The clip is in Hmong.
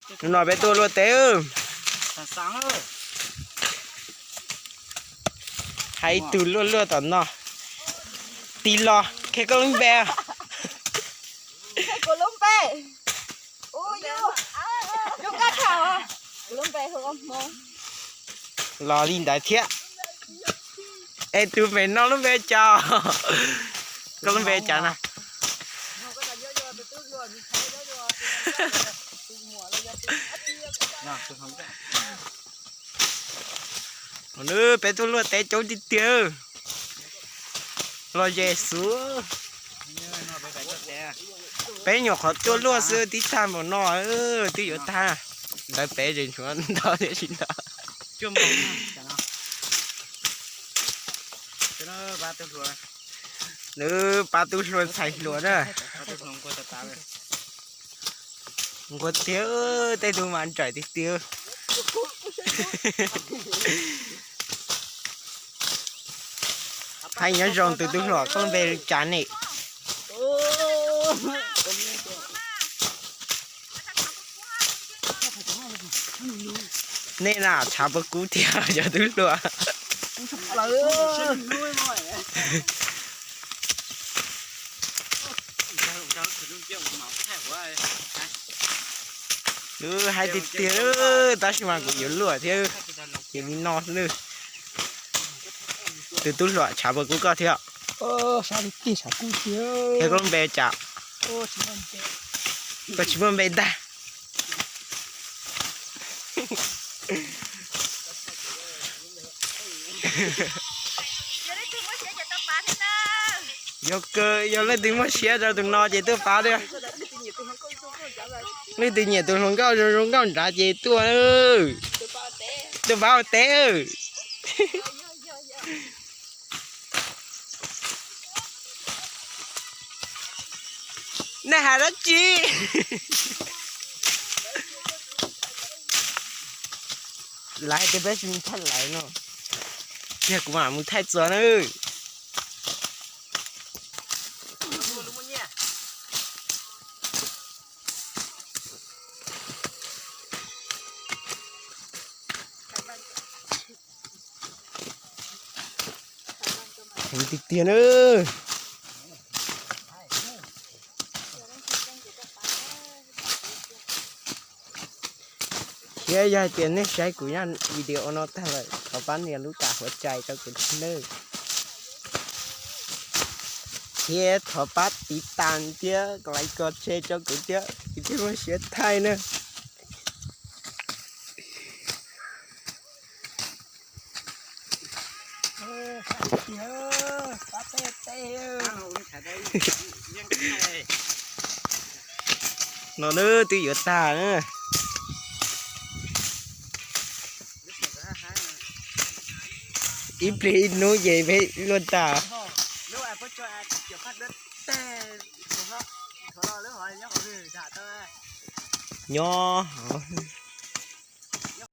Hnub no peb tuaj luaj teb. Hais ib tug luaj luaj tom no. Tig los qhia koj lub npe. Los li ntawd thiab. Es tus pem no lub npe cas? Koj lub npe cas na? Peb tuaj luaj teb coob tiag tiag. Los ze xwb. Peb nyuam qhuav tuaj luaj xwb twb tag npaum no, twb yuav tag. Ntawd peb tseem tshuav ntau thiab tsis ntau. Nws pab tub hluas ntxhais hluas na. Nquag tiag, tej tug mas nrawm tiag tiag. Hais nyob zoo tus tub hluas, koj lub npe cas ne? Nej na tshav puas kub thiab cov tub hluas? Hais tiag tiag, tab sis mas kuv yuav luaj thiab, ces li no xwb. Tus tub hluas tshav puas kub koj thiab? Thiab koj lub npe cas? Koj tsis muaj npe ntag. Yog kawg, yog leej twg muaj siab rau tus no ces tuaj pab thiab. Leej twg nyiam tus hluas nkauj zoo zoo nkauj nrad ces tuaj, tuaj pab ua teb. Nej hais dab tsi? Lawv hais tias peb tsis mus thaij lawv no, yog kuv mam mus thaij txuas na. Heev tiag tiag na. Thiab yog hais tias nej saib kuv zaj video no tag lawm thov pab nias lub kas hua cai rau kuv thiab nawb. Thiab thov pab tiv tas thiab like comment share rau kuv thiab, kuv thiaj muaj siab thaij na. No twb yuav tag na. Ib pliag ib hnub ces peb luaj tag. Nyob hauv.